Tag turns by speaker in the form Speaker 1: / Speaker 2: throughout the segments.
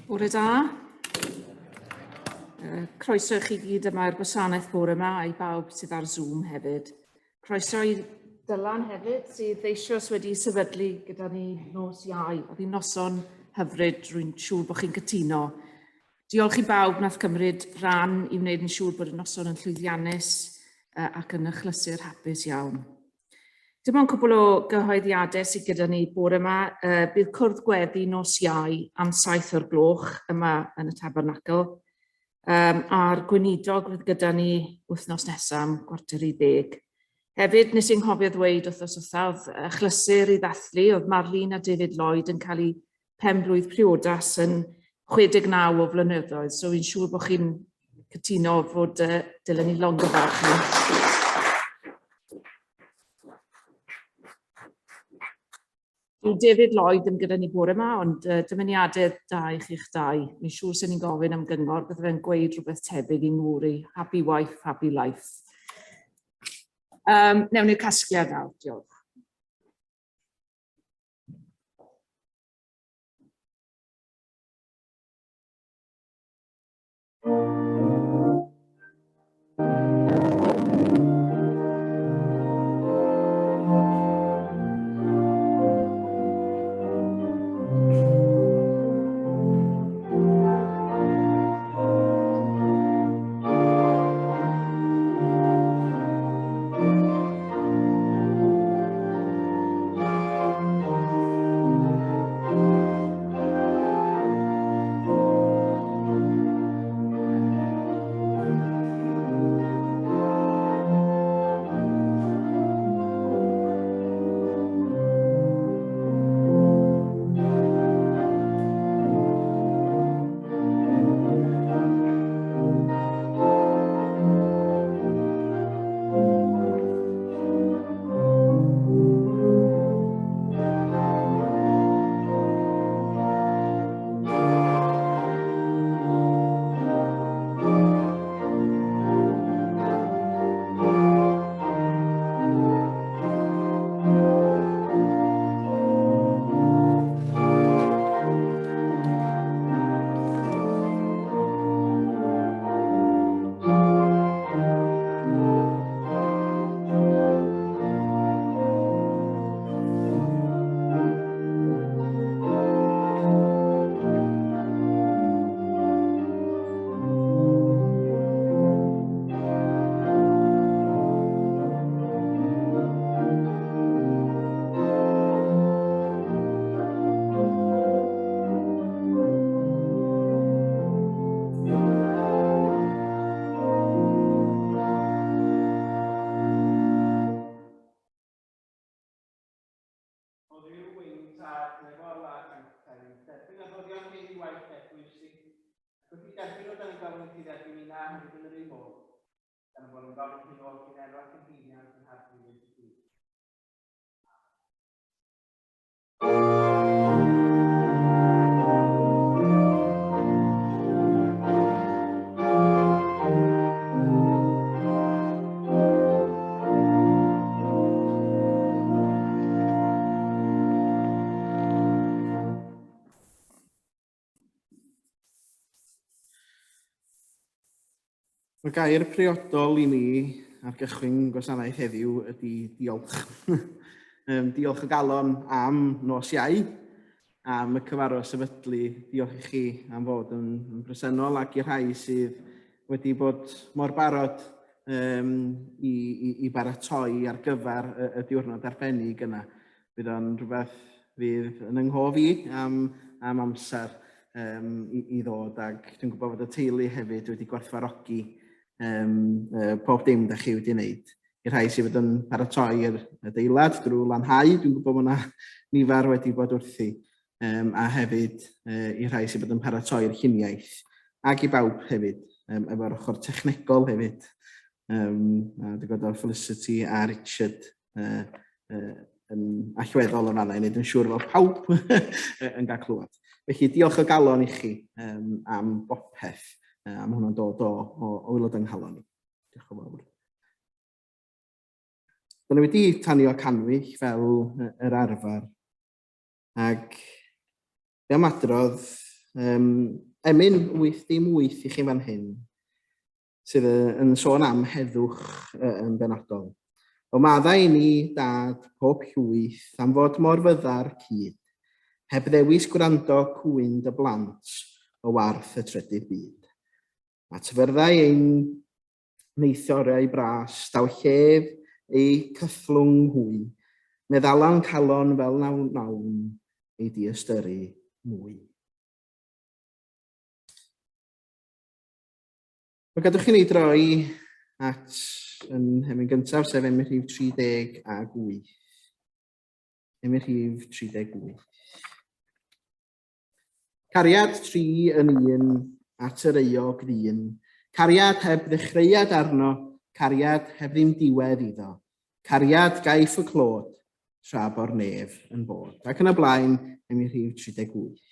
Speaker 1: Bore da. Croeso i chi gyd yma i'r gwasanaeth bore yma a i bawb sydd ar Zoom hefyd. Croeso i Dylan hefyd sydd eisoes wedi sefydlu gyda ni nos Iau. Oedd hi'n noson hyfryd, rwy'n siŵr bod chi'n cytuno. Diolch i bawb nath cymryd rhan i wneud yn siŵr bod y noson yn llwyddiannus ac yn achlysur hapus iawn. Dim ond cwpl o gyhoeddiadau sydd gyda ni bore yma. Uh, bydd cwrdd gweddi nos Iau am 7 o'r gloch yma yn y Tabernacl. Um, a'r gweinidog fydd gyda ni wythnos nesaf am 9:15. Hefyd, nes i'n nghofio ddweud wythnos wrtha, oedd achlysur i ddathlu, oedd Marlene a David Lloyd yn cael eu pen-blwydd priodas yn 69 o flynyddoedd, so fi'n siŵr bod chi'n cytuno fod uh, dylen ni longyfarch nhw. Dyw David Lloyd ddim gyda ni bore yma, ond uh, dymuniadau da i chi'ch dau. Mi'n siŵr sy'n ni'n gofyn am gyngor, bydde fe'n gweud rhywbeth tebyg i'n ngŵr i. Happy wife, happy life. Um, newn ni'r casgliad nawr, diolch.
Speaker 2: O Dduw ein Tad, nefo ar wlad sanctaidd, derbyn y rhoddion hyn i waith eglwys ti, ac wrth i derbyn o dan y gofyn i ti dderbyn ni na hefyd yn yr un modd, gan y bod yn gofyn hyn oll yn enw ac yn heiniant yn Harglwydd Iesu Grist.
Speaker 3: Y gair priodol i mi ar gychwyn gwasanaeth heddiw ydy diolch. um, diolch o galon am nos Iau, am y cyfarfod sefydlu. Diolch i chi am fod yn, yn bresennol ac i'r rhai sydd wedi bod mor barod um, i, i, i baratoi ar gyfer y, y diwrnod arbennig yna. Bydd o'n rhywbeth fydd yn yng nghof i am, am amser um, i, i ddod ac dwi'n gwybod fod y teulu hefyd wedi gwerthfawrogi um, uh, pob dim da chi wedi wneud. I'r rhai sydd wedi yn paratoi yr adeilad drwy lanhau, dwi'n gwybod bod yna nifer wedi bod wrthi, um, a hefyd uh, i'r rhai sydd wedi yn paratoi'r lluniaeth, ac i bawb hefyd, um, efo'r ochr technegol hefyd. Um, a dwi'n gwybod Felicity a Richard uh, uh, yn allweddol yn fanna i wneud yn siŵr fod pawb yn cael clywed. Felly diolch o galon i chi um, am bopeth, uh, am hwnna'n dod o, o, o wylod yng nghalon i. Diolch yn fawr. Dyna ni wedi tanio canwyll fel yr arfer, ac fe am adrodd Emyn 88 i chi fan hyn, sydd yn sôn am heddwch yn benodol. O maddau i ni, dad, pob llwyth, am fod mor fyddar cyd, heb ddewis gwrando cwyn dy blant o warth y trydydd byd. At fyrddau ein neithiorau bras, daw llef eu cythlwng hwy, meddalan calon fel na wnawn ei diystyru mwy. Wel, gadwch i ni droi at yn hemyn gyntaf, sef emyn rhif 38. Emyn rhif 38. Cariad 3 yn 1 at yr euog ddyn. Cariad heb ddechreuad arno, cariad heb ddim diwedd iddo. Cariad gaiff y clod, tra bo'r nef yn bod. Ac yn y blaen, emyn rhif 38.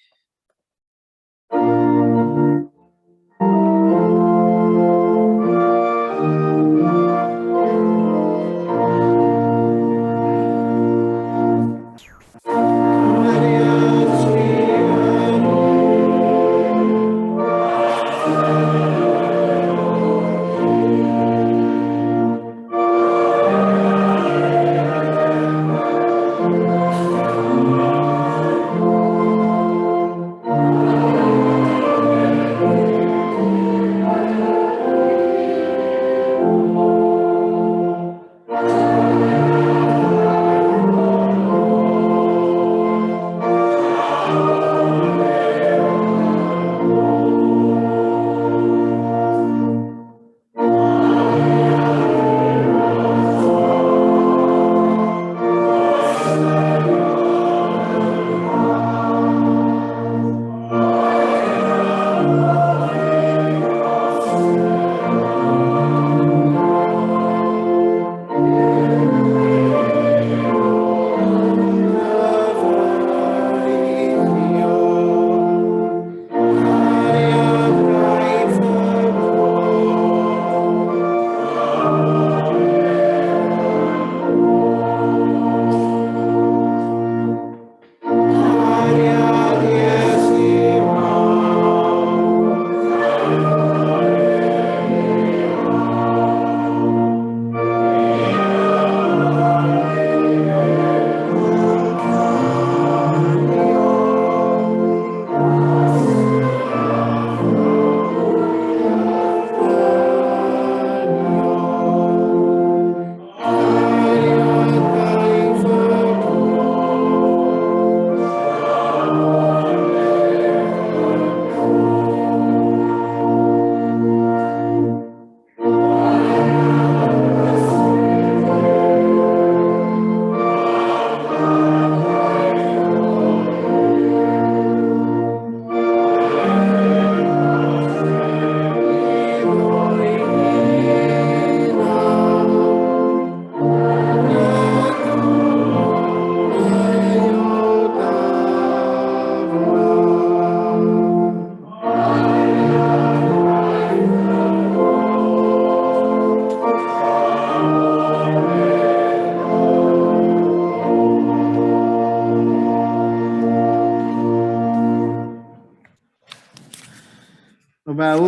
Speaker 3: Fel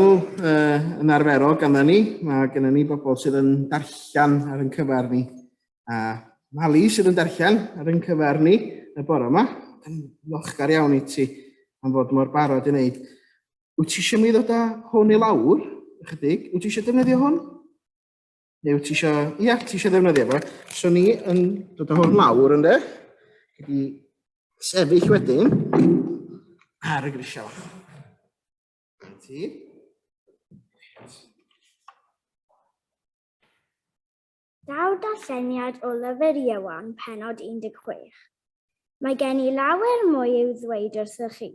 Speaker 3: yn arferol ganddo ni, mae gennym ni bobl sydd yn darllen ar ein cyfer ni. A Mali sydd yn darllen ar ein cyfer ni y bore yma. Yn ddiolchgar iawn i ti am fod mor barod i wneud. Wyt ti eisiau mi ddod â hwn i lawr ychydig? Wyt ti eisiau defnyddio hwn? Neu wyt ti eisiau... Ia, ti eisiau defnyddio fo. So ni yn dod â hwn lawr, ynddo? Gyd sefyll wedyn ar y grisiau. Ti.
Speaker 4: Daw darlleniad o lyfr Ieuan, pennod 16. Mae gen i lawer mwy i'w ddweud wrthych chi,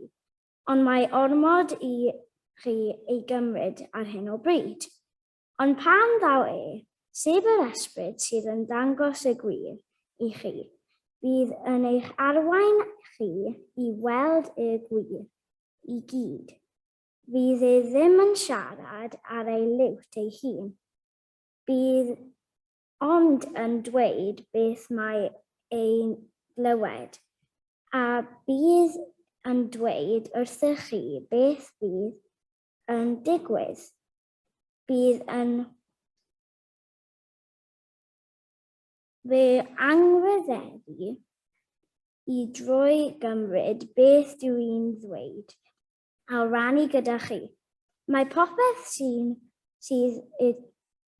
Speaker 4: ond mae ormod i chi ei gymryd ar hyn o bryd. Ond pan ddaw e, sef yr Ysbryd sydd yn dangos y gwir i chi, bydd yn eich arwain chi i weld y gwir i gyd. Fydd e ddim yn siarad ar ei liwt ei hun, Bydd ond yn dweud beth mae ei glywed, a bydd yn dweud wrthych chi beth fydd yn digwydd. Bydd yn fy anwrhydeddu i drwy gymryd beth dw i'n ddweud a rannu gyda chi. Mae popeth sy'n sydd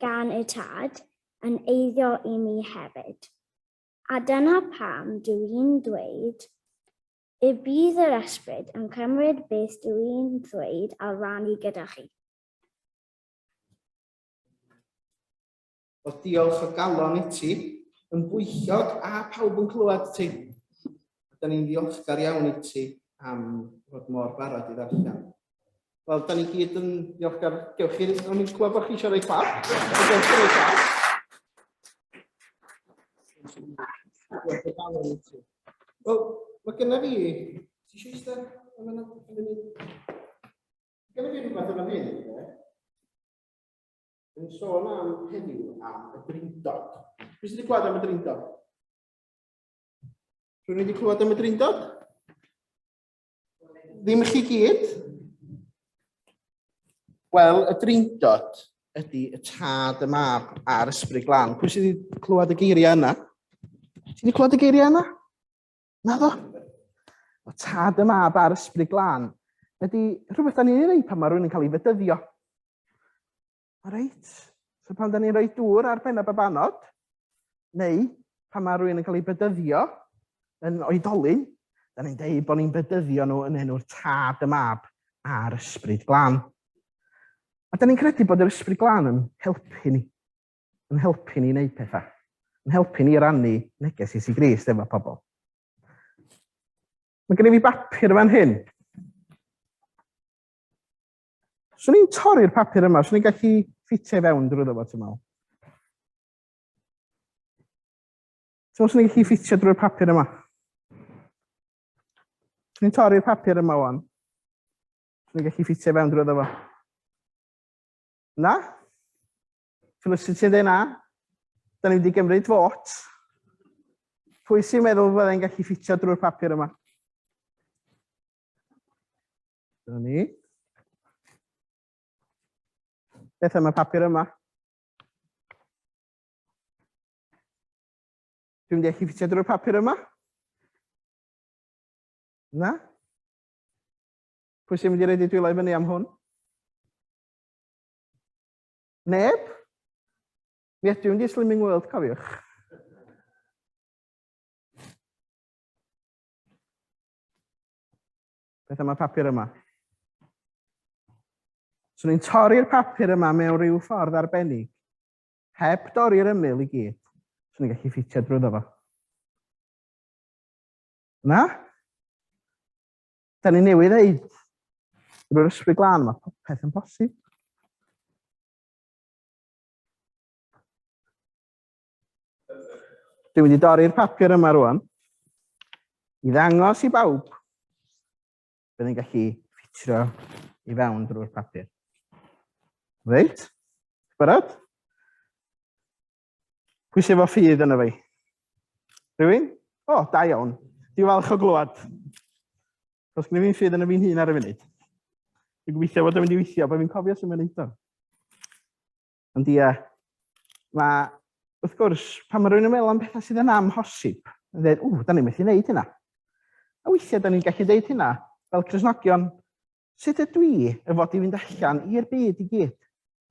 Speaker 4: gan y Tad yn eiddo i mi hefyd. A dyna pam dw i'n dweud y bydd yr Ysbryd yn cymryd beth dw i'n ddweud a rannu gyda chi.
Speaker 3: O diolch o galon i ti, yn bwyllog a pawb yn clywed ti. Da ni'n ddiolchgar iawn i ti am fod mor barod i ddarllen. Wel, da ni gyd yn ddiolchgar. Gewch chi, o'n i'n clywed bod chi eisiau rhoi clap. Gewch chi rhoi clap. Diolch o galon i ti. Wel, mae genna fi... Ti eisiau eistedd? Yn y Genna fi rhywbeth yn y hyn, de? Yn sôn am heddiw am y Drindod. Pwy sydd wedi clywed am y Drindod? Rhywun wedi clywed am y Drindod? Ddim chi gyd? Wel, y Drindod ydy y Tad, y Mab a'r Ysbryd Glân. Pwy sydd wedi clywed y geiriau yna? Ti wedi clywed y geiriau yna? Naddo. Y Tad, y Mab a'r Ysbryd Glân ydy rhywbeth da ni'n ei wneud pan mae rhywun yn cael ei fedyddio. Reit. So pan da ni'n rhoi dŵr ar ben y babanod, neu pan mae rhywun yn cael ei bedyddio yn oedolyn, da ni'n deud bod ni'n bedyddio nhw yn enw'r Tad, y Mab a'r Ysbryd Glân. A da ni'n credu bod yr Ysbryd Glân yn helpu ni, yn helpu ni wneud pethau, yn helpu ni rannu neges Iesu Grist efo pobl. Mae gen i fi bapur fan hyn. Swn i'n torri'r papur yma, swn i'n gallu ffitio i fewn drwyddo fo, ti'n meddwl? Ti'n meddwl swn i'n gallu ffitio drwy'r papur yma? Swn i'n torri'r papur yma wan. Swn i'n gallu ffitio i fewn drwyddo fo. Na? Felicity yn dweud na. Da ni'n mynd i gymryd fot. Pwy sy'n meddwl byddai'n gallu ffitio drwy'r papur yma? Dyna ni. Beth am y papur yma? Dwi'n mynd i allu ffitio drwy'r papur yma? Na? Pwy sy'n mynd i reid i dwylo i fyny am hwn? Neb? Mi ydw i'n mynd i Slimming World, cofiwch. Beth am y papur yma? Swn i'n torri'r papur yma mewn rhyw ffordd arbennig, heb dorri'r ymyl i gyd, swn i'n gallu ffitio drwyddo fo. Na? Da ni newydd ddeud, drwy'r ysbryd glân mae popeth yn bosib. Dwi'n mynd i dorri'r papur yma rwan i ddangos i bawb bydd yn gallu ffitio i fewn drwy'r papur. Reit, barod? Pwy sydd efo ffydd yna fi? Rhywun? O, da iawn. Dwi'n falch o glywed. Os gen i fi'n ffydd yna fi'n hun ar y funud. Dwi'n gobeithio bod o'n mynd i weithio, bod fi'n cofio sy'n mynd i wneud o. Ond ia, mae, wrth gwrs, pan mae rhywun yn meddwl am pethau sydd yn amhosib, yn dweud, ww, da ni'n methu wneud hynna. A weithiau, da ni'n gallu dweud hynna fel Cristnogion, sut ydw i y fod i fynd allan i'r byd i gyd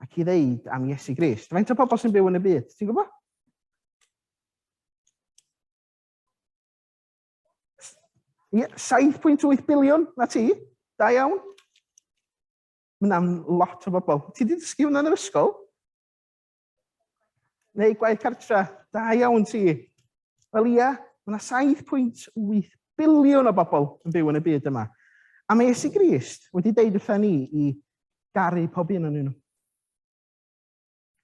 Speaker 3: ac i ddeud am Iesu Grist? Faint o bobl sy'n byw yn y byd? Ti'n gwybod? Ie, 7.8 biliwn, na ti. Da iawn. Mae hwnna'n lot o bobl. Ti wedi dysgu hwnna yn yr ysgol? Neu gwaith cartra? Da iawn ti. Wel ia, mae yna 7.8 biliwn o bobl yn byw yn y byd yma. A mae Iesu Grist wedi deud wrtha ni i garu pob un o'n nhw.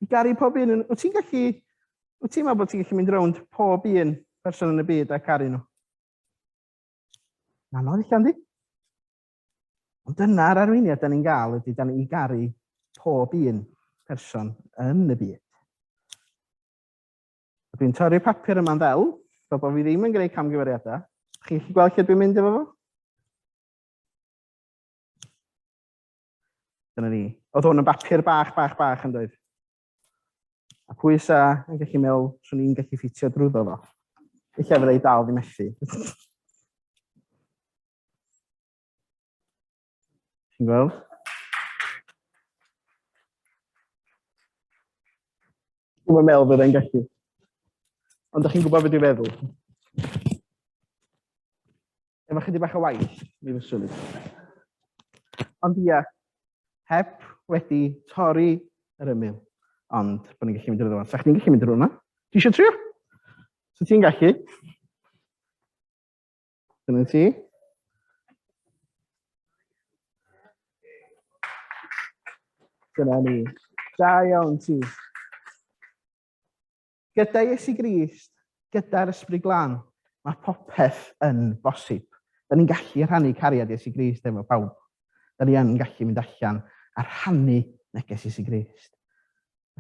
Speaker 3: I garu pob un. Wyt ti'n gallu... Wyt ti'n meddwl bod ti'n gallu mynd rownd pob un person yn y byd a caru nhw? Anodd eich yndi? Ond dyna'r arweiniad da ni'n gael ydy da ni'n garu pob un person yn y byd. A dwi'n torri'r papur yma'n ddel, fel bod fi ddim yn gwneud camgymeriadau. Chi'n gallu gweld lle dwi'n mynd efo fo? Dyna ni. Oedd hwn yn bapur bach, bach, bach yn doedd. A pwy sa yn gallu meddwl swn i'n gallu ffitio drwyddo fo? Ella fydda i dal ddim methu. Ti'n gweld? Dwi'm yn meddwl fyddai'n gallu. Ond dych chi'n gwybod beth dwi'n feddwl. Efo chydig bach o waith, mi fyswn i. Ond ia, heb wedi torri yr ymyl, ond bod ni'n gallu mynd drwy fo. Sa chdi'n gallu mynd drwy hwnna? Ti eisiau trio? So ti'n gallu? Dyna ti. Dyna ni. Da iawn ti. Gyda Iesu Grist, gyda'r Ysbryd Glân, mae popeth yn bosib. Da ni'n gallu rhannu cariad Iesu Grist efo pawb. Da ni yn gallu mynd allan a rhannu neges Iesu Grist.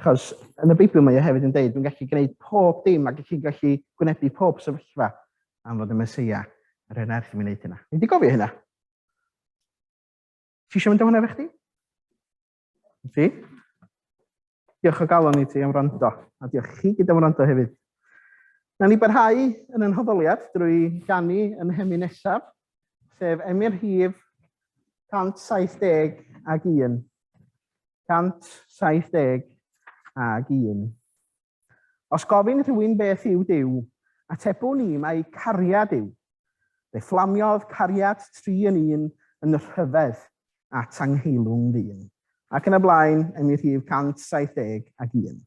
Speaker 3: Achos yn y Beibl mae o hefyd yn deud, dwi'n gallu gwneud pob dim ac chi'n gallu gwynebu pob sefyllfa am fod y Meseia yn rhoi nerth i mi wneud hynna. Ni wedi gofio hynna. Ti eisiau mynd â hwnna efo chdi? Ti? Diolch o galon i ti am wrando, a diolch i chi gyda wrando hefyd. Na ni barhau yn ein hoddoliad drwy ganu yn hemi nesaf, sef emyn rhif 171. 171. Os gofyn rhywun beth yw Duw, atebwn i mai cariad yw. Fe fflamiodd cariad tri yn un yn rhyfedd at angheilwng ddyn. Ac yn y blaen, emyn rhif 171.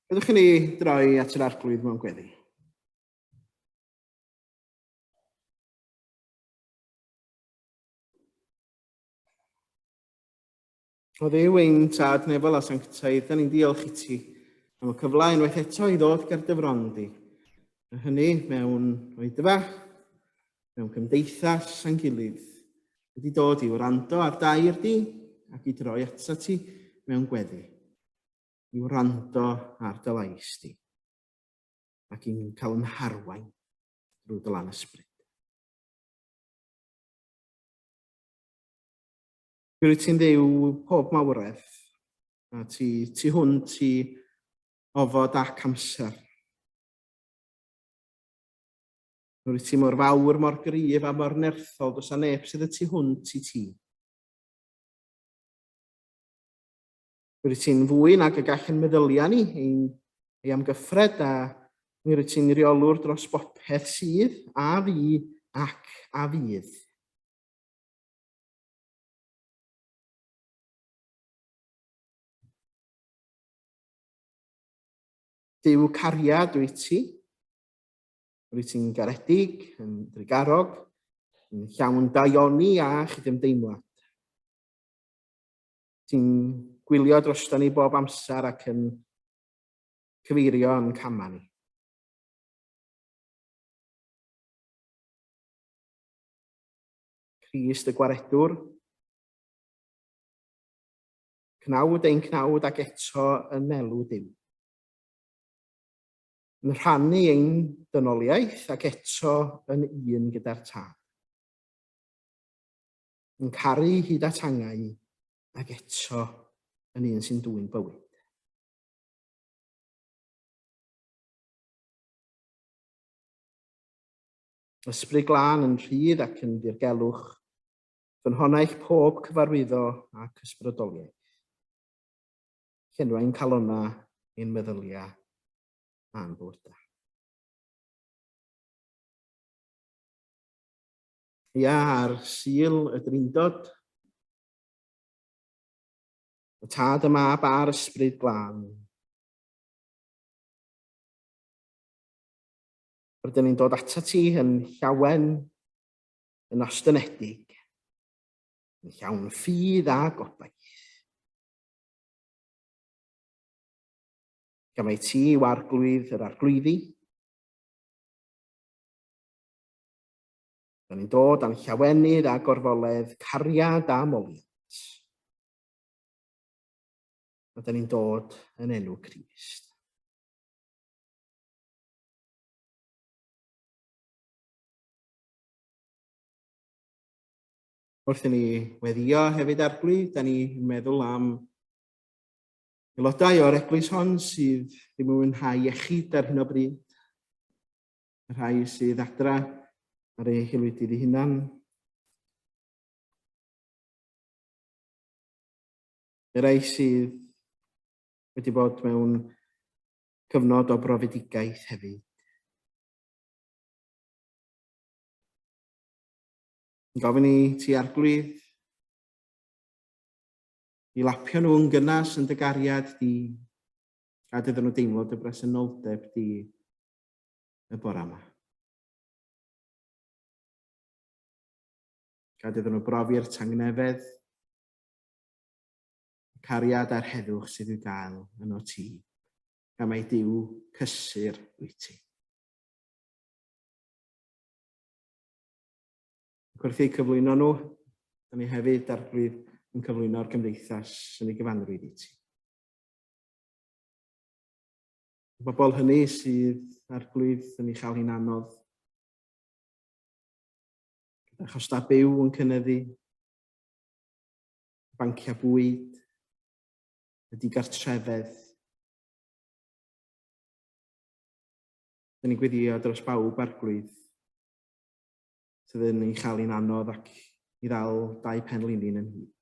Speaker 3: Byddwch chi ni droi at yr arglwydd mewn gweddi. O Dduw ein tad nefol a sanctaidd, da ni'n diolch i ti am y cyfle unwaith eto i ddod ger dy fron di. A hynny mewn oedfa, mewn cymdeithas a'n gilydd, wedi dod i wrando ar dair di ac i droi atat ti mewn gweddi. I wrando ar dy lais di ac i'n cael yn harwain drwy dy lan ysbryd. Rwyt ti'n ddiw pob mawredd, a ti, ti hwn ti ofod ac amser. Rwyt ti mor fawr, mor gryf a mor nerthol, does a neb sydd y tu hwnt i ti. Rwyt ti'n fwy nag y gall ein meddyliau ni, ein, ei amgyffred, a mi rwyt ti'n reolwr dros bopeth sydd, a fi, ac a fydd. Duw cariad wyt ti. Rwyt ti'n garedig, yn drugarog, yn llawn daioni a chydymdeimlad. Ti'n gwylio drosto ni bob amser ac yn cyfeirio yn camau ni. Crist y Gwaredwr, cnawd ein cnawd ac eto yn melw Duw. Yn rhannu ein dynoliaeth ac eto yn un gyda'r Tad. Yn caru hyd at angau ac eto yn un sy'n dwyn bywyd. Ysbryd Glân yn rhydd ac yn ddirgelwch, ffynhonnell pob cyfarwyddo ac ysbrydoliaeth. Llenwa ein calonnau, ein meddyliau a'n bywydau. Ia, ar Sul y Drindod, y Tad, y Mab a'r Ysbryd Glân. Rydyn ni'n dod atat ti yn llawen, yn ostynedig, yn llawn ffydd a gobaith. Gan mai ti yw arglwydd yr arglwyddi, Da ni'n dod â'n llawenydd a gorfoledd, cariad a moliant. A da ni'n dod yn enw Crist. Wrth i ni weddio hefyd Arglwydd, da ni'n meddwl am aelodau o'r eglwys hon sydd ddim yn mwynhau iechyd ar hyn o bryd, y rhai sydd adra ar eu haelwydydd eu hunan. Y rhai sydd wedi bod mewn cyfnod o brofedigaeth hefyd. Yn gofyn i ti Arglwydd i lapio nhw yn gynnas yn dy gariad di, gad iddyn nhw deimlo dy bresenoldeb di y bore yma. Gad iddyn nhw brofi'r tangnefedd, y cariad a'r heddwch sydd i'w gael yno ti, gan mai Duw cysur wyt ti. Ac wrth eu cyflwyno nhw, da ni hefyd, Arglwydd, yn cyflwyno'r gymdeithas yn ei gyfanrwydd i ti. Y bobl hynny sydd, Arglwydd, yn ei chael hi'n anodd, gyda chostau byw yn cynyddu, banciau bwyd, y digartrefedd. Dyn ni'n gweddio dros bawb, Arglwydd, sydd yn ei chael hi'n anodd ac i ddal dau pen linyn yn hyd.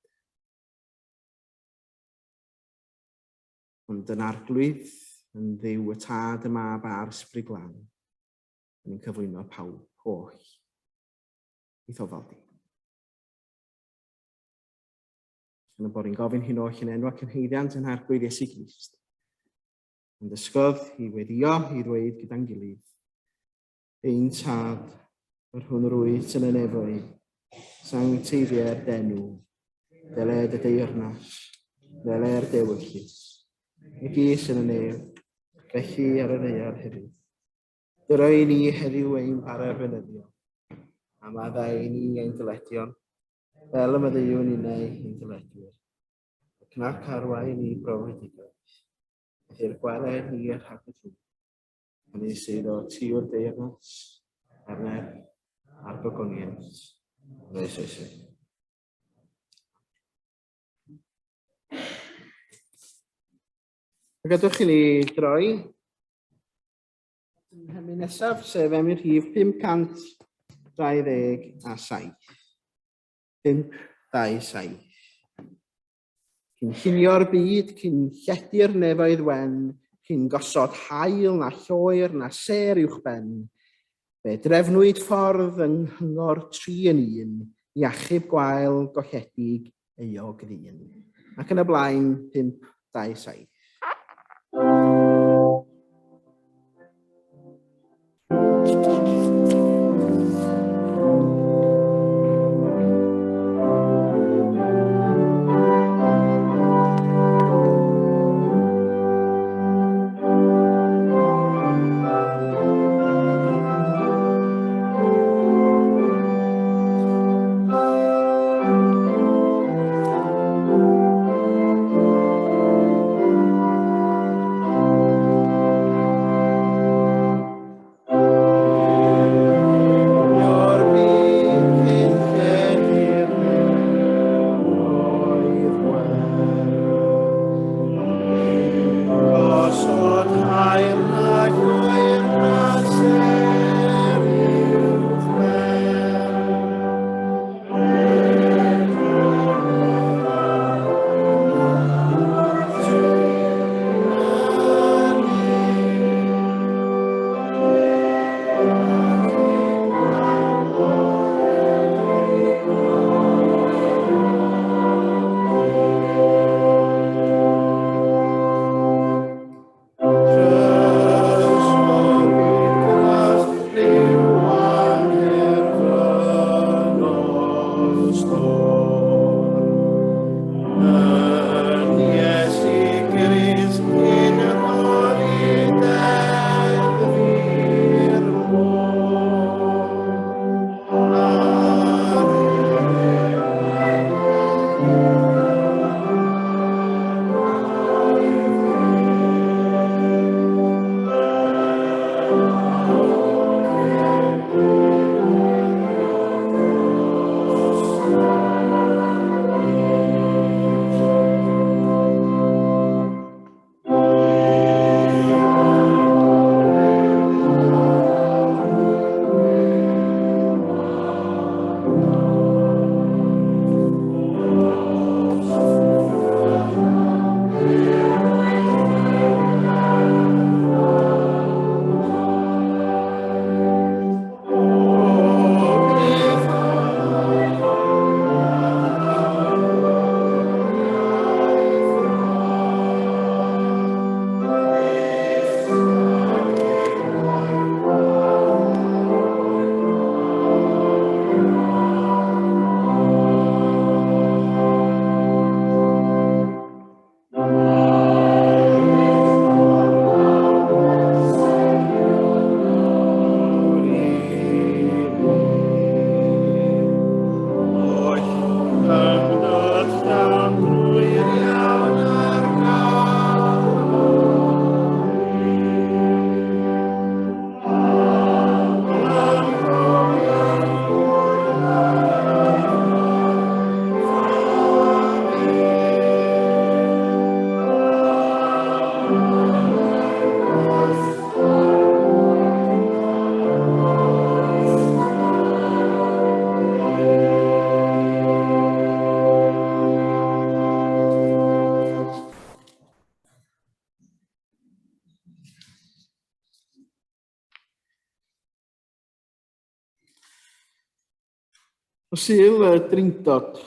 Speaker 3: Ond yn Arglwydd, yn Dduw y Tad, y Mab a'r Ysbryd Glân, yn ni'n cyflwyno pawb holl i'th ofal di. Yn y bod ni'n gofyn hyn oll yn enw ac yn haeddiant yn Arglwydd Iesu Grist. Yn dysgodd i weddio i ddweud gyda'n gilydd, Ein Tad, yr hwn yr wyt yn y nefoedd, sancteiddier d'enw, deled y deyrnas, dele'r dewyllys, megis yn y nef, felly ar y ddaear hefyd. Dyro i ni heddiw ein bara beunyddiol, a maddau i ni ein dyledion, fel y maddeuwn ninnau ein dyledwyr. Ac nac arwain ni brofedigaeth, Felly'r gwared ni rhag y drwg. Hynny sydd o ti o'r deyrnas, a'r nerth, a'r gogoniant, yn oes oesau. A gadwch i ni droi yn hemyn nesaf, sef emyn rhif 527. 527. Cyn llunio'r byd, cyn lledu'r nefoedd wen, cyn gosod haul na lloer na sêr uwchben, fe drefnwyd ffordd yng nghyngor tri yn un i achub gwael golledig euog ddyn. Ac yn y blaen, 5, 2, 7. O Sul y Drindod.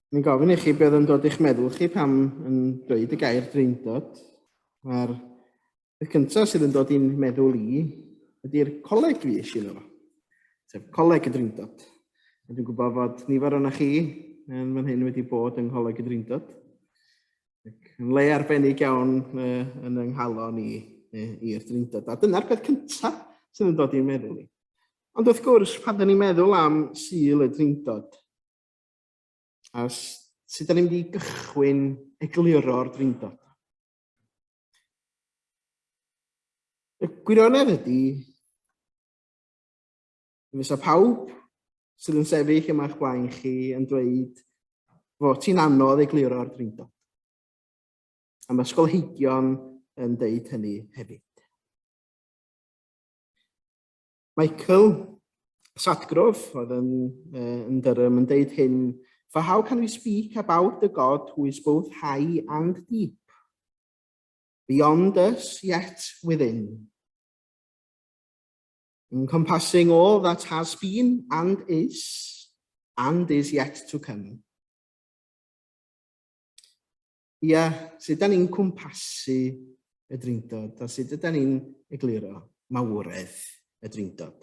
Speaker 3: Ni'n gofyn i chi beth yn dod i'ch meddwl chi pam yn dweud y gair Drindod. Mae'r peth cyntaf sydd yn dod i'n meddwl i ydy'r coleg fi eisiau yno fo. Sef Coleg y Drindod. A dwi'n gwybod fod nifer o'na chi yn fan hyn wedi bod yng Ngholeg y Drindod. Ac yn le arbennig iawn yn yng nghalon i i'r Drindod. A dyna'r peth cyntaf sydd yn dod i'n meddwl i. Ond wrth gwrs, pan dyn ni'n meddwl am Sul y Drindod, a sut dyn ni'n mynd i gychwyn egluro'r Drindod? Y gwirionedd ydy, Mi fysa pawb sydd yn sefyll yma o'ch blaen chi yn dweud fod ti'n anodd egluro'r Drindod. A mae ysgolheigion yn deud hynny hefyd. Michael Sadgrove oedd yn, yn Durham yn deud hyn For how can we speak about the God who is both high and deep? Beyond us, yet within. Encompassing all that has been and is, and is yet to come. Ia, sut da ni'n cwmpasu y Drindod a sut yda ni'n egluro mawredd y Drindod?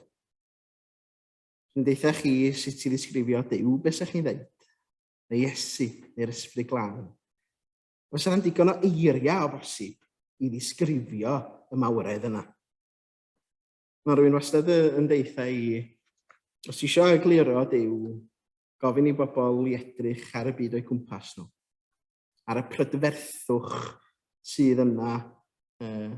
Speaker 3: Dwi'n deutha chi sut i ddisgrifio Duw, beth sa'ch chi'n dweud? Neu Iesu, neu'r Ysbryd Glân. Oes yna'n digon o eiriau o bosib i ddisgrifio y mawredd yna? Mae rhywun wastad yn deutha i, os ti eisiau egluro Duw, gofyn i bobl i edrych ar y byd o'u cwmpas nhw, ar y prydferthwch sydd yna uh,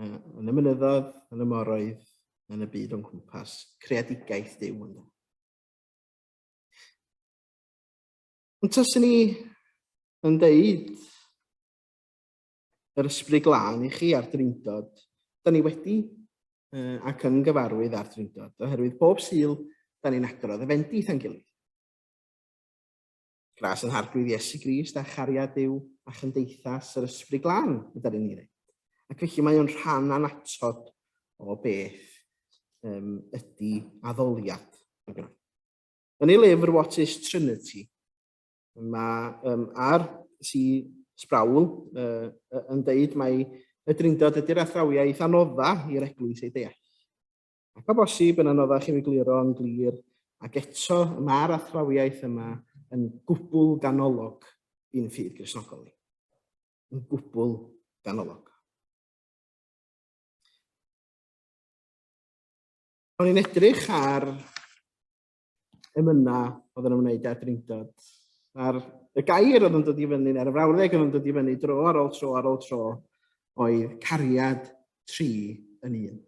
Speaker 3: uh, yn y mynyddoedd, yn y moroedd, yn y byd o'n cwmpas, creadigaeth Duw ynddo. Ond taswn ni yn deud yr ysbryd glân i chi ar Drindod, da ni wedi uh, ac yn gyfarwydd ar Drindod, oherwydd bob Sul da ni'n adrodd y fendith a'n gilydd. Gras yn harglwydd Iesu Grist a chariad Duw a chymdeithas yr ysbryd glân, ydy ni'n ei ddeud. Ac felly mae o'n rhan annatod o beth um, ydy addoliad. Yn ei lyfr What is Trinity, mae um, R.C. Sproul uh, yn deud mai y Drindod ydy'r athrawiaeth anodda i'r eglwys ei deall. Ac o bosib yn anoddach i'w egluro yn glir, ac eto mae'r athrawiaeth yma yn gwbl ganolog i'n ffydd Gristnogol ni. Yn gwbl ganolog. O'n i'n edrych ar emynau oedd yn ymwneud â Drindod. A'r y gair oedd yn dod i fyny, neu'r frawddeg oedd yn dod i fyny dro ar ôl tro ar ôl tro, oedd cariad tri yn un.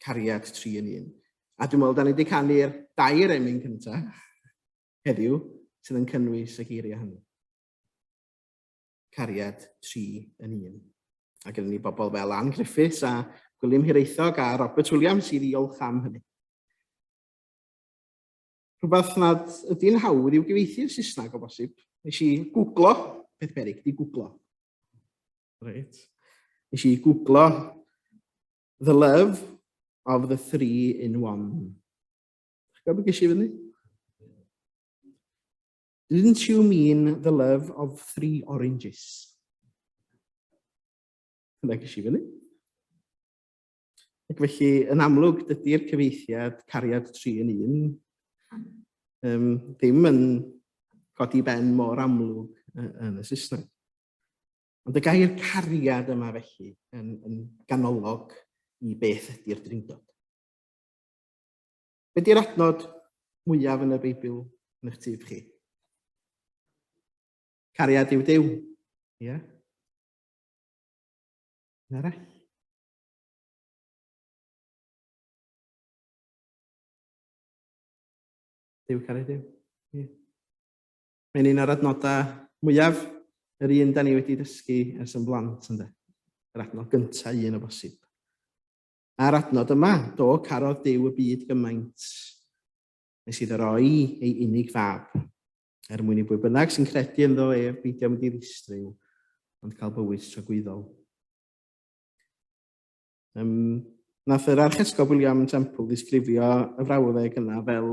Speaker 3: Cariad tri yn un. A dwi'n meddwl, da ni wedi canu'r dair emyn cyntaf heddiw, sydd yn cynnwys y geiriau hynny. Cariad tri yn un. A gyda ni bobl fel Ann Griffiths a Gwilym Hiraethog a Robert Williams i ddiolch am hynny. Rhywbeth nad ydy'n hawdd i'w gyfieithu i'r Saesneg o bosib. Nes i googlo, peth peryg, di googlo. Reit. Nes i googlo The Love of the Three in One. Chi'n gwybod beth ges i fyny? Didn't you mean the love of three oranges? Dyna ges i fyny. Ac felly, yn amlwg, dydy'r cyfeithiad cariad 3 yn 1 um, ddim yn codi ben mor amlwg yn y Saesneg. Ond y gair cariad yma felly yn, yn ganolog i beth ydy'r drindod. Be di'r adnod mwyaf yn y Beibl yn eich tyb chi? Cariad yw Duw. Ie? Yeah. Un arall? Duw caru Duw. Ie. Yeah. Mae'n un o'r adnodau mwyaf, yr un da ni wedi dysgu ers yn blant, ynddo. Yr adnod gyntaf un o bosib. A'r adnod yma, do, carodd Duw y byd gymaint, nes iddo roi ei unig fab, er mwyn i bwy bynnag sy'n credu ynddo ef beidio mynd i ddistryw, ond cael bywyd tragwyddol. Um, nath yr Archesgob William Temple ddisgrifio y frawddeg yna fel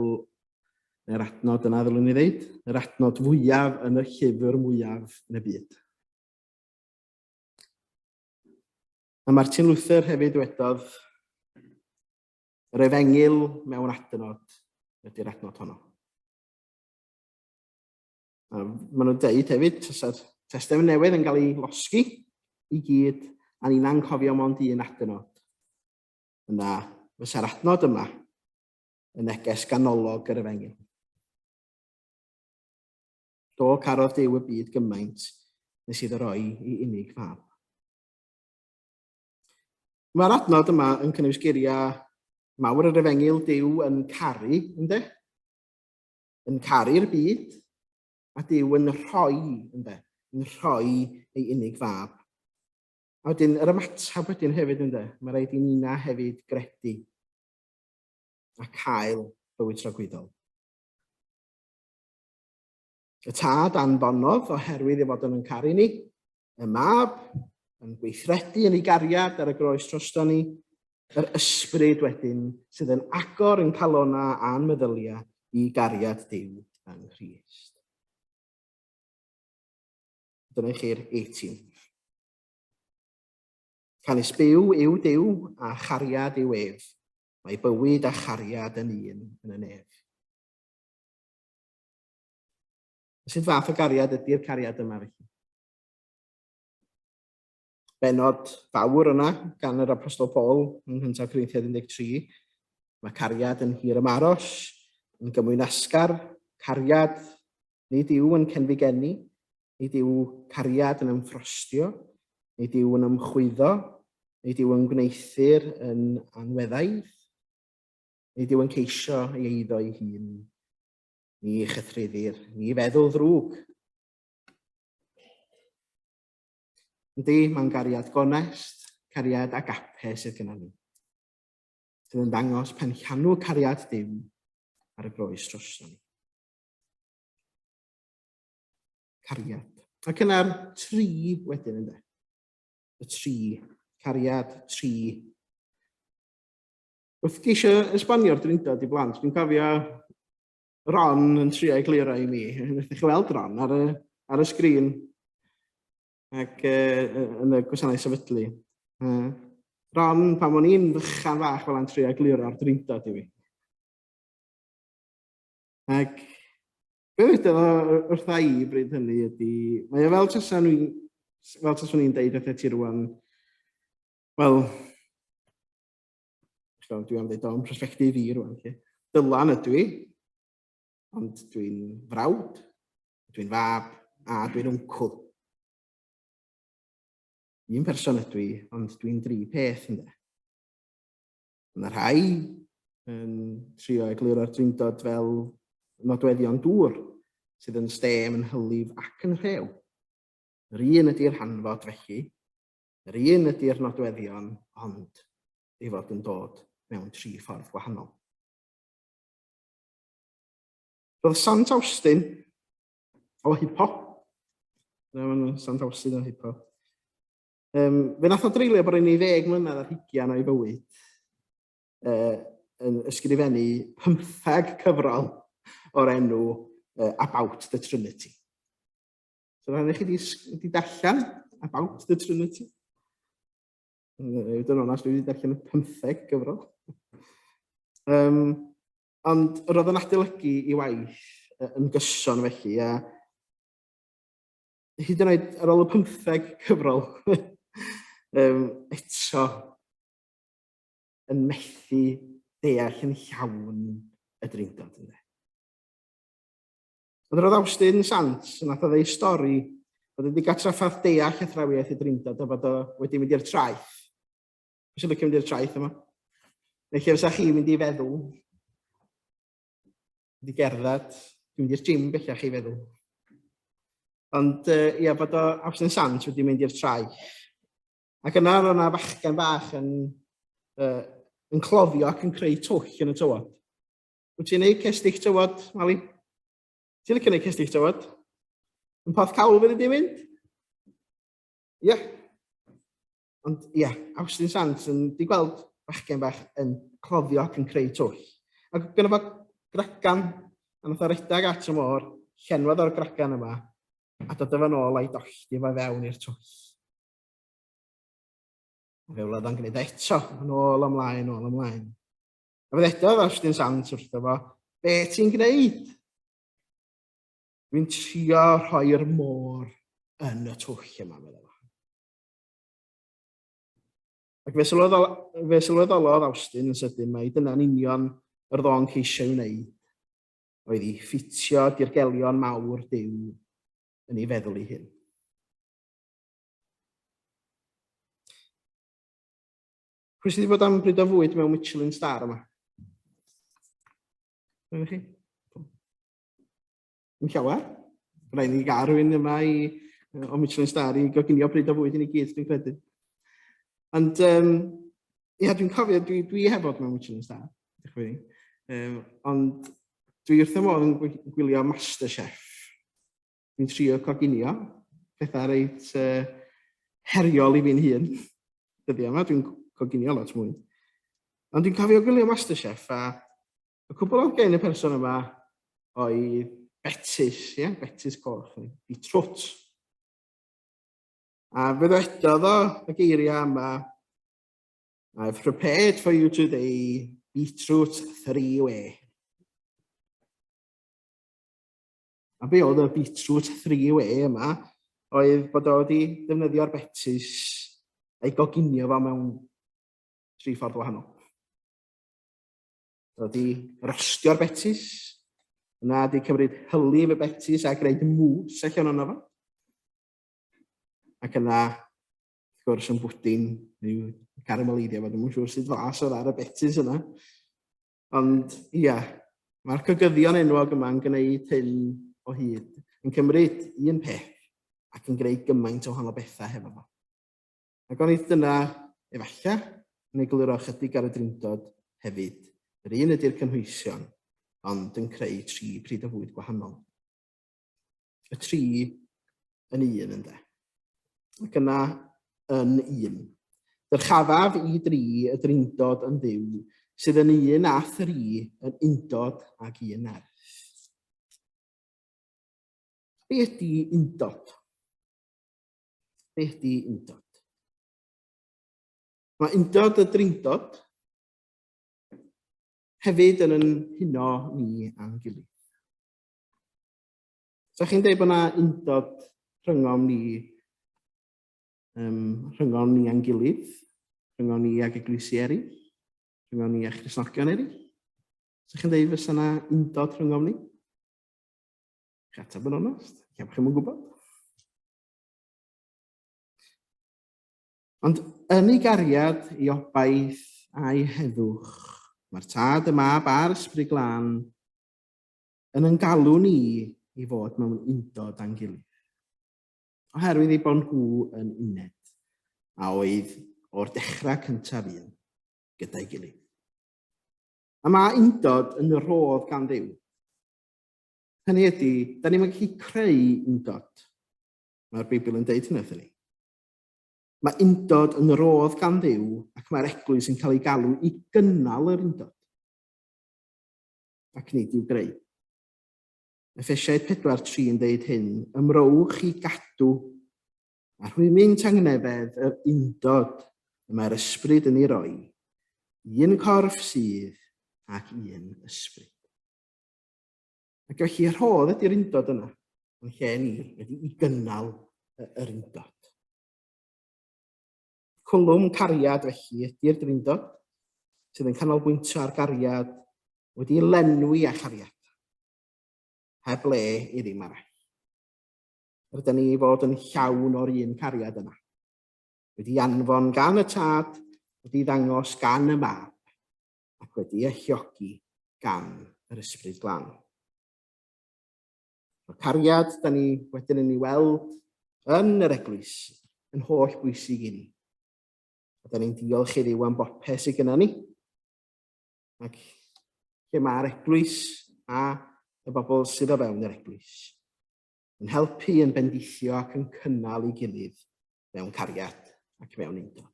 Speaker 3: yr adnod yna, ddylwn i ddeud, yr adnod fwyaf yn y llyfr mwyaf yn y byd. A Martin Luther hefyd wedodd, yr efengyl mewn adnod ydy'r adnod honno. A maen nhw'n deud hefyd, tasa'r Testament Newydd yn cael ei losgi i gyd, a ni'n anghofio mond un adnod. Yna, fysa'r adnod yma yn neges ganolog yr efengyl. Do, carodd Duw y byd gymaint nes iddo roi i unig fab. Mae'r adnod yma yn cynnwys geiriau mawr yr efengyl Duw yn caru, ynddo? Yn caru'r byd, a Duw yn rhoi, ynddo? Yn rhoi ei unig fab. A wedyn, yr ymateb wedyn hefyd, ynddo? Mae rhaid i nina hefyd gredu a cael bywyd tragwyddol. Y tad anfonodd oherwydd ei fod yn caru ni, y mab yn gweithredu yn ei gariad ar y groes drosto ni, yr ysbryd wedyn sydd yn agor yn calona a'n meddyliau i gariad Duw yng Nghrist. Dyna i chi'r 18. Canys byw yw Duw a chariad yw ef. Mae bywyd a chariad yn un yn y nef. Sut fath o gariad ydy'r cariad yma felly? Benod fawr yna gan yr Apostol Paul yng Nghyntaf Corinthiaid 13. Mae cariad yn hir ymaros, yn gymwynasgar, cariad nid yw yn cenfigennu, nid yw cariad yn ymffrostio, nid yw yn ymchwyddo, nid yw yn gwneuthur yn anweddaidd, nid yw yn ceisio ei eiddo ei hun, Ni chythruddir, ni feddwl ddrwg. Yndi, mae'n gariad gonest, cariad agape sydd gyda ni. Sydd yn dangos penllanw cariad Duw ar y groes drosto ni. Cariad. Ac yna'r tri wedyn ynddo. Y tri. Cariad, tri. Wrth geisio esbonio'r Drindod i blant, dwi'n cofio Ron yn trio egluro i mi. Wnaethoch chi weld Ron ar y, ar y sgrin ac uh, yn y gwasanaeth sefydlu. Uh, Ron, pan o'n i'n fychan fach fel yn trio egluro'r Drindod i mi. Ac be wedodd o wrtha i bryd hynny ydy, mae o fel taswn i'n fel taswn i'n deud wrtha ti rwan, wel, So, dwi am ddeud o'n perspectif i rwan. Lle. Dylan ydw i, ond dwi'n frawd, dwi'n fab a dwi'n wncwl. Un person ydw i, ond dwi'n dri peth ynddo. Mae rhai yn trio egluro'r drindod fel nodweddion dŵr sydd yn stêm, yn hylif ac yn rhew. Yr un ydy'r hanfod felly, yr un ydy'r nodweddion, ond ei fod yn dod mewn tri ffordd gwahanol. Roedd Sant Awstin o Hippo. Sant Awstin o Hippo. Um, fe nath o dreulio bod yn ei ddeg mlynedd ar hugian o'i fywyd uh, yn ysgrifennu pymtheg cyfrol o'r enw uh, About the Trinity. So, rhaid i chi wedi darllen About the Trinity. I fod yn onest, dwi wedi darllen y pymtheg gyfrol. Um, ond roedd yn adolygu i waith yn gyson felly, a hyd yn oed ar ôl y pymtheg cyfrol, um, eto yn methu deall yn llawn y drindod. Ynddo. Ond roedd Awstin Sant, nath o ddeud stori, bod wedi cael trafferth deall athrawiaeth y Drindod a bod o wedi mynd i'r traeth. Pwy sy'n licio mynd i'r traeth yma? Neu lle fysa chi'n mynd i feddwl? Mynd i gerdded, dwi'n mynd i'r gym bellach i feddwl. Ond uh, ia, bod o Awstin Sant wedi mynd i'r traeth. Ac yna roedd yna fachgen bach yn, uh, yn cloddio ac yn creu twll yn y tywod. Wyt ti'n neud cestyll tywod, Mali? Ti'n licio neud cestyll tywod? Yn Porth Cawl fydd wedi mynd? Ie. Yeah. Ond ie, yeah, Awstin Sant yn di gweld bachgen bach yn cloddio ac yn creu twll. Ac gyda fo gragan, a nath o redag at y môr, llenwodd o'r gragan yma, a dod efo nôl a'i dollti fo fewn i'r twll. A fe wlad o'n gwneud eto, yn ôl ymlaen, ôl ymlaen. A fe ddedodd Austin Sant wrtho fo, be ti'n gwneud? Dwi'n trio rhoi'r môr yn y twll yma, meddai fo. Ac fe sylweddol, fe sylweddolodd Austin yn sydyn mai dyna'n union yr ddo'n ceisio ei wneud, oedd i ffitio dirgelion mawr Duw yn ei feddwl ei hun. Pwy sydd wedi bod am bryd o fwyd mewn Michelin star yma? Rwy'n chi? Yn llawer. Rhaid ni gael rhywun yma i, o Michelin star i goginio bryd o fwyd i ni gyd, dwi'n credu. Ond, um, ia, dwi'n cofio, dwi, dwi heb fod mewn Michelin star, diolch yn um, ond dwi wrth y modd yn gwylio MasterChef. Dwi'n trio coginio, pethau reit heriol i fi'n hun. Dyddiau yma, dwi'n coginio lot mwy. Ond dwi'n cofio gwylio MasterChef a y cwbl oedd gen y person yma oedd betys, ie, yeah, betys coch, neu beetroot. A fe ddywedodd o y geiriau yma, I've prepared for you today beetroot three-way. A be oedd y beetroot three-way yma oedd bod o wedi defnyddio'r betys a'i goginio fo mewn tri ffordd wahanol. Oedd wedi rostio'r betys, yna wedi cymryd hylif y betys a gwneud mousse allan ono fo. Ac yna, wrth gwrs, yn bwdin, neu carameleiddio fo, dwi'm yn siŵr sut flas oedd ar y betys yna. Ond ia, mae'r cogyddion enwog yma'n gwneud hyn o hyd, yn cymryd un peth ac yn gwneud gymaint o wahanol bethau hefo fo. Ac onid dyna, efallai, yn egluro ychydig ar y Drindod hefyd. Yr un ydy'r cynhwysion, ond yn creu tri pryd o fwyd gwahanol. Y tri yn un, ynde. Ac yna yn un. Dyrchafaf i dri y drindod yn ddiw, sydd yn un a thri yn undod ag un nerth. Be ydy undod? Be ydy undod? Mae undod y drindod hefyd yn yn huno ni a'n gilydd. So chi'n dweud bod yna undod rhyngom ni, rhyngom ni a'n gilydd, rhyngom ni ag eglwysi eraill, rhyngom ni a Christnogion eraill? So chi'n dweud fysa yna undod rhyngom ni? Chi ateb yn onest, chi chi'n gwybod. Ond yn ei gariad, ei obaith a'i heddwch, mae'r Tad, y Mab a'r Ysbryd Glân yn yn galw ni i fod mewn undod â'n gilydd. Oherwydd eu bod nhw yn uned, a oedd o'r dechrau cyntaf un gyda'i gilydd. A mae undod yn rhodd gan Dduw. Hynny ydy, da ni'n gallu creu undod. Mae'r Beibl yn deud hynny wrthyn ni. Mae undod yn rhodd gan Dduw ac mae'r eglwys yn cael ei galw i gynnal yr undod. Ac nid i'w greu. Effesiaid 4, 3 yn deud hyn, ymrowch i gadw a rhwymyn tangnefedd yr undod y mae'r ysbryd yn ei roi, un corff sydd ac un ysbryd. Ac felly rhodd ydy'r undod yna, yn lle ni wedi i gynnal yr undod. Cwlwm cariad felly ydy'r Drindod, sydd yn canolbwyntio ar gariad wedi lenwi â chariad, heb le i ddim arall. Rydyn ni i fod yn llawn o'r un cariad yna, wedi anfon gan y Tad, wedi ddangos gan y Mab, ac wedi alluogi gan yr Ysbryd Glân. Mae cariad da ni wedyn yn ei weld yn yr eglwys yn holl bwysig i ni. A da ni'n diolch i Dduw am bopeth sydd gyda ni. Ac lle mae'r eglwys a y bobl sydd o fewn yr eglwys yn helpu, yn bendithio ac yn cynnal ei gilydd mewn cariad ac mewn undod.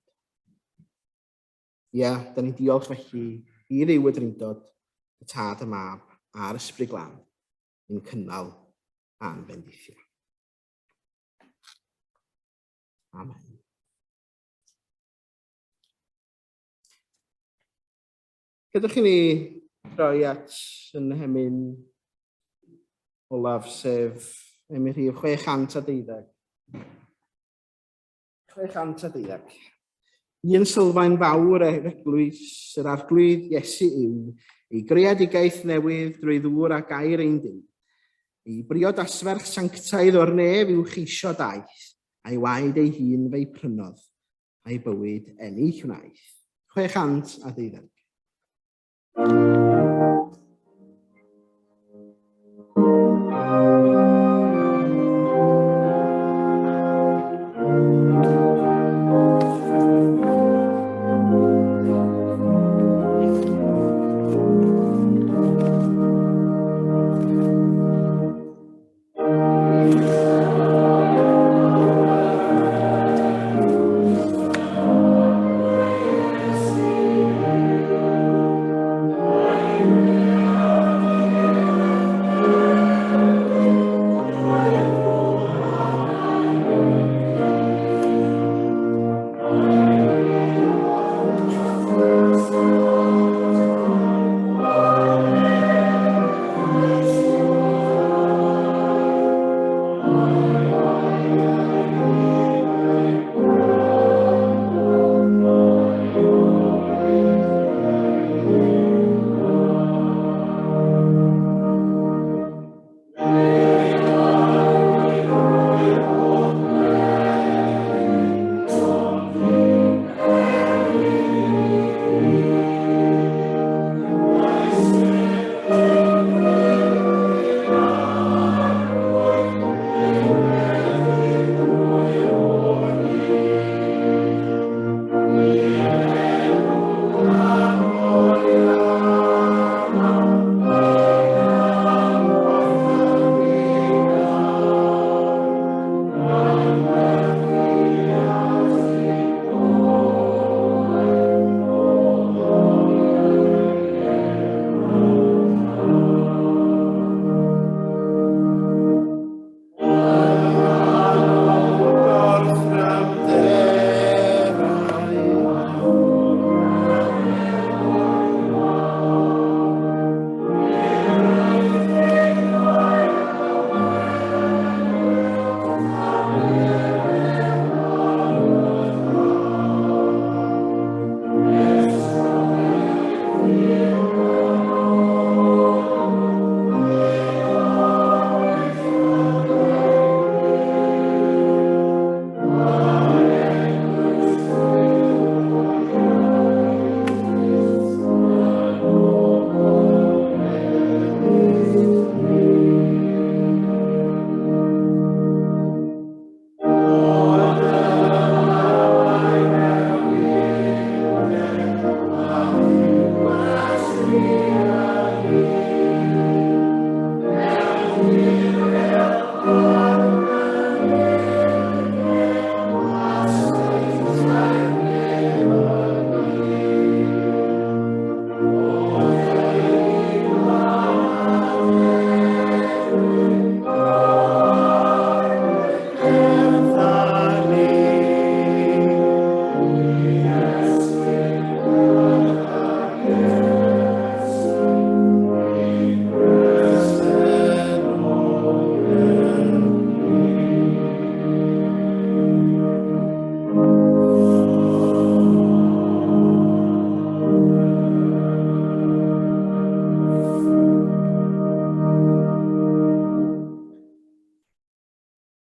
Speaker 3: Ia, da ni'n diolch felly i Dduw y Drindod, y Tad, y Mab a'r Ysbryd Glân i'n cynnal a'n bendithio. Amen. Gadewch i ni droi at yn hemyn olaf, sef emyn rhif 612. 612. Un sylfaen fawr yr eglwys, yr Arglwydd Iesu yw, ei greadigaeth newydd drwy ddŵr a gair ein Duw. Ei briodasferch sanctaidd o'r nef i'w cheisio daeth, a'i waed ei hun fe'i prynodd, a'i bywyd ennill wnaeth. 612.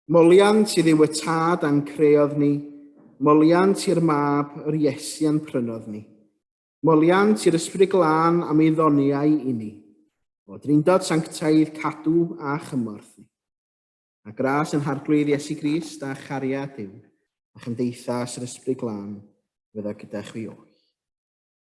Speaker 3: Moliant i Dduw y Tad a'n creodd ni, moliant i'r Mab yr Iesu a'n prynodd ni. Moliant i'r Ysbryd Glân am ei ddoniau i ni, o Drindod Sanctaidd cadw a chymorth ni. A gras yn Harglwydd Iesu Grist a chariad Duw, a chymdeithas yr Ysbryd Glân, fydda gyda chwi oll.